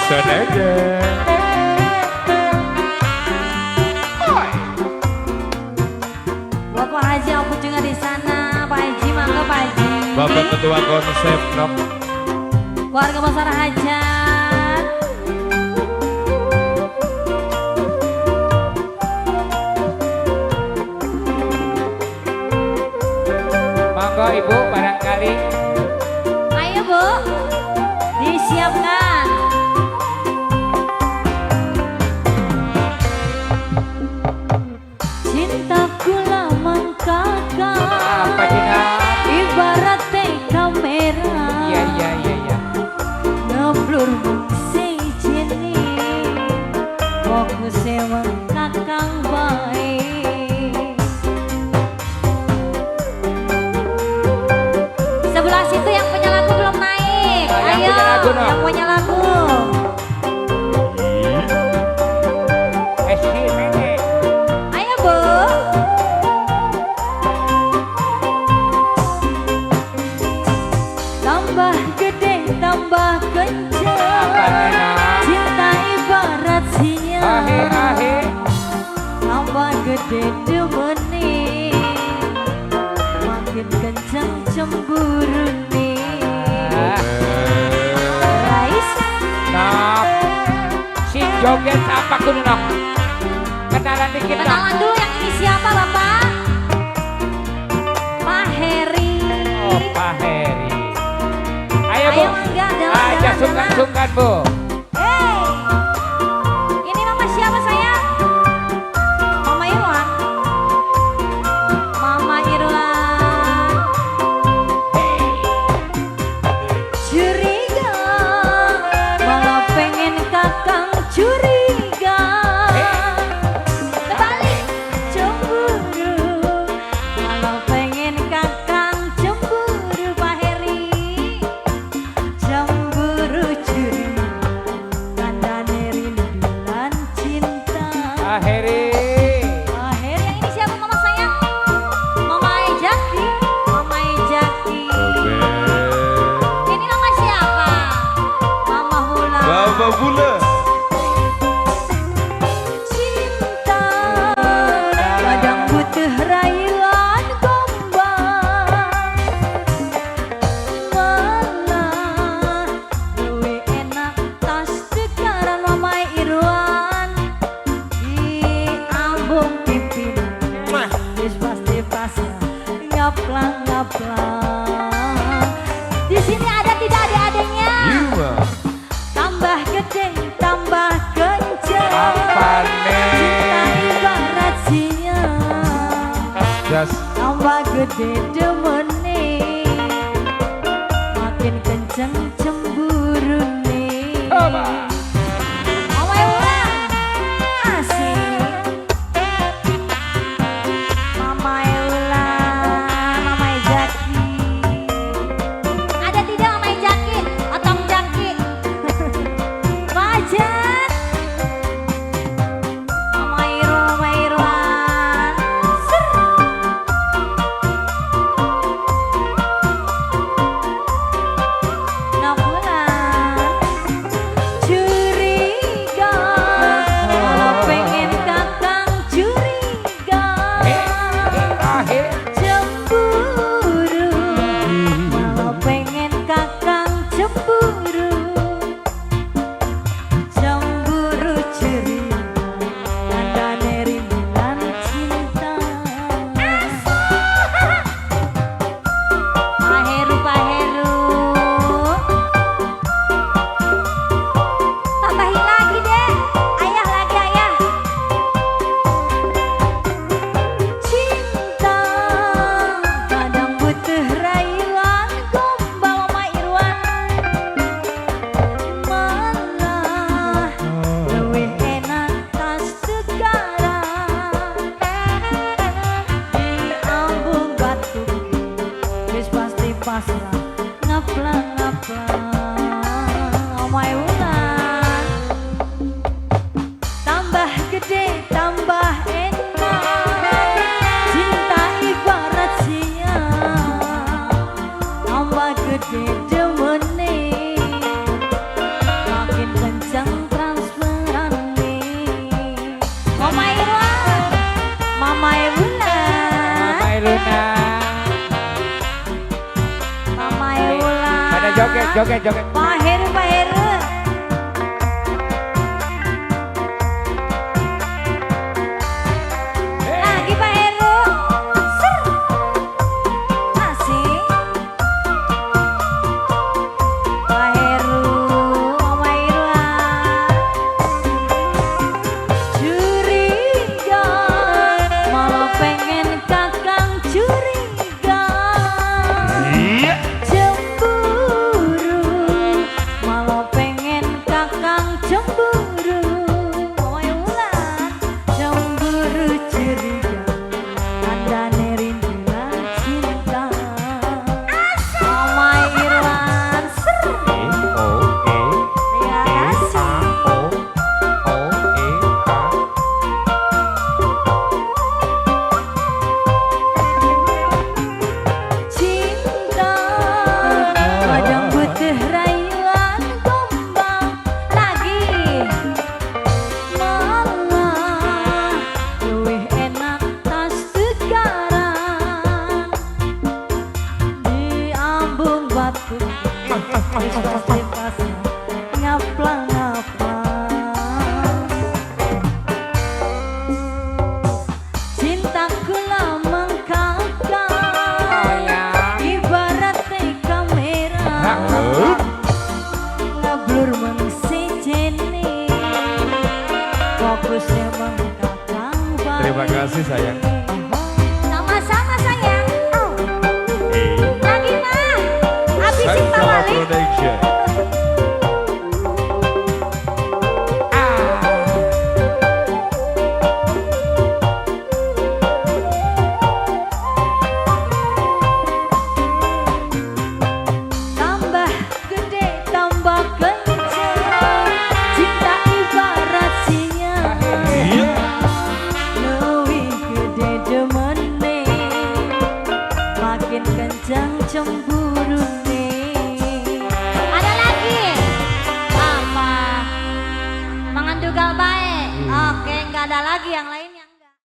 Senede. Oi. Bapak Haji aku juga di sana. Pak Haji, mangga Pak Haji. Bapak Ketua Konsep Nok. Keluarga besar Hajat. Monggo Ibu barangkali. Ayo Bu, disiapkan. Cintaku lamang kakak, Apa Dina? Ibarat kamera. Iya. Ngeblur sing jeni, fokus emang kakang baik. Sebelah situ yang punya lagu belum naik. Oh, yang Ayo, punya lagu, no. yang punya lagu. Eh si nenek. Ayo Bu. Tambah gede, tambah kenceng. Apa Nena? Cinta ibarat sinyal. Ahe ahe. Tambah gede demeni, makin kenceng cemburu nih. Ah. Raisa. Nok. Si joget apa kudu Nok? Kenalan dikit Nok. Kenalan dulu, yang ini siapa Bapak? Pak Heri. Oh, Pak Heri. Ayo Bu. Ayo mangga, jalan, Aja jalan, jalan. sungkan-sungkan Bu. Hey, ini mama siapa sayang? Mama Irwan. Mama Irwan. Curiga, malah pengen kakang curiga. Terbalik, cemburu, malah pengen kakang cemburu Pak Heri. Cemburu curiga, tandane rindu lan cinta. Pak Heri. Pak Heri, yang ini siapa mama sayang? Mama Ejaki, Mama Ejaki. Ini mama siapa? Mama Hula. Bapak Bula. Cinta kadang butuh railan gombal, malah luwih enak tas tukaran Mama Irwan di ambung pimpin wis pasti pas ngaplang ngaplang. Di sini ada tidak adik-adiknya? Yuma. Tambah gede tambah kenceng. Apa nih? Cinta ibarat sinyal. Jas. Tambah gede demene, makin kenceng cemburu nih. Coba. Mama Eula asik. Mama Eula, Mama Jaki. Ada tidak Mama Jaki? Otong Jaki. Pajak. Mama Irwan, Mama Irwan. Ser. Joget, joget. Pak Heru, Pak Heru. Lagi Pak Heru. Ser. Asik. Pak Heru, Mama Irwan. Curiga, malah pengen kakang curiga. Iya. Cemburu, malah pengen kakang cemburu. Mama Wulan, cemburu curiga, tandane rindu lan cinta. Mama Irwan, ser. E O E Terima E A kasih. O O E A. Cinta kadang butuh rayuan gombal lagi, malah luwih enak tas segaran di ambung batu wis pasti pas ngaplang ngaplang. Cintaku lamang kakang Oh ya. ibarat kamera ngeblur mung sijine, fokusnya mung kakang bae. Terima kasih, sayang.